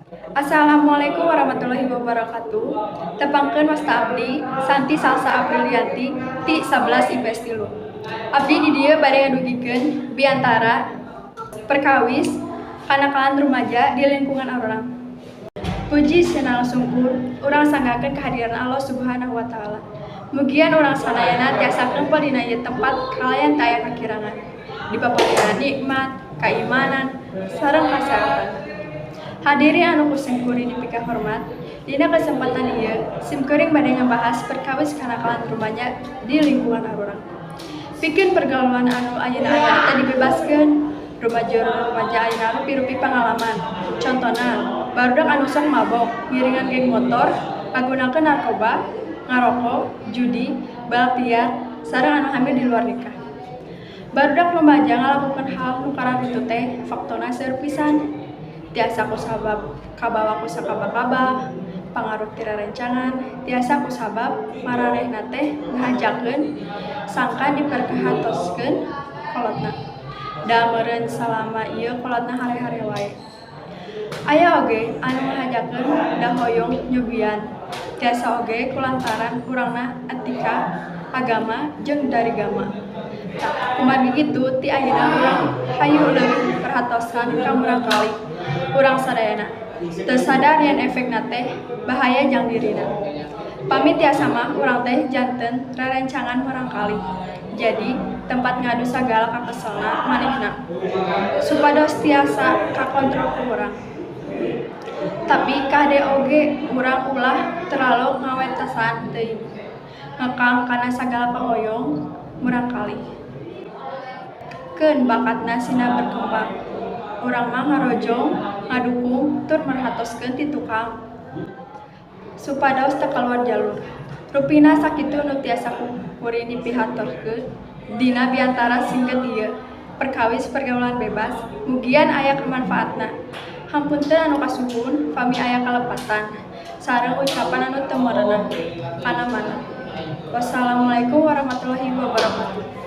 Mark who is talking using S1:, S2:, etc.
S1: Assalamualaikum warahmatullahi wabarakatuh. Tepangkeun, wasta abdi Santi Salsa Aprilianti ti 11 IPS 3. Abdi di dieu bade ngadugikeun biantara perkawis kanakalan rumaja di lingkungan urang. Puji sareng syukur urang sanggakeun kehadiran Allah Subhanahu wa Taala. Mugian urang sadayana tiasa kempel dina ieu tempat kalayan teu aya kakirangan. Dipaparinan nikmat, keimanan, sareng kasehatan. Hadirin anu ku simkuring dipikahormat, dina kesempatan ieu simkuring bade ngabahas perkawis kanakalan rumaja di lingkungan urang. Pikeun pergaulan anu ayeuna aya teh dibebaskeun, rumaja-rumaja ayeuna rupi-rupi pangalaman. Contona, barudak anu sok mabok, ngiringan geng motor, ngagunakeun narkoba, ngarokok, judi, balap liar, sareng anu hamil di luar nikah. Barudak rumaja ngalakukeun hal nu kararitu teh faktona seueur pisan. Tiasa ku sabab kabawa ku sakaba-kaba, pangaruh ti rerencangan, tiasa ku sabab maranehna teh ngahajakeun sangkan diperhatoskeun kolotna. Da meureun salama ieu kolotna hare-hare wae. Aya oge anu ngahajakeun da hoyong nyobian, tiasa oge kulantaran kurangna etika agama jeung darigama. Tah, kumargi kitu ti ayeuna urang hayu leuwih perhatosan ka murangkalih urang sadayana. Teu sadar yen efekna teh bahaya jang dirina. Pami tiasa mah urang teh janten rerencangan murangkalih. Jadi tempat ngadu sagala kakeselna manehna supados tiasa kakontrol ku urang. Tapi kade oge urang ulah terlalu ngawetasan teuing, ngekang kana sagala kahoyong murangkalih. Keun bakatna sina berkembang. Urang mah ngarojong, ngadukung, tur merhatoskeun ti tukang supados teu kaluar jalur. Rupina sakitu nu tiasa ku kuring dipihaturkeun dina biantara singget ieu perkawis pergaulan bebas, mugian aya manfaatna. Hapunten anu kasuhun pami aya kalepatan sareng ucapan anu teu merenah kana mana. Wassalamualaikum warahmatullahi wabarakatuh.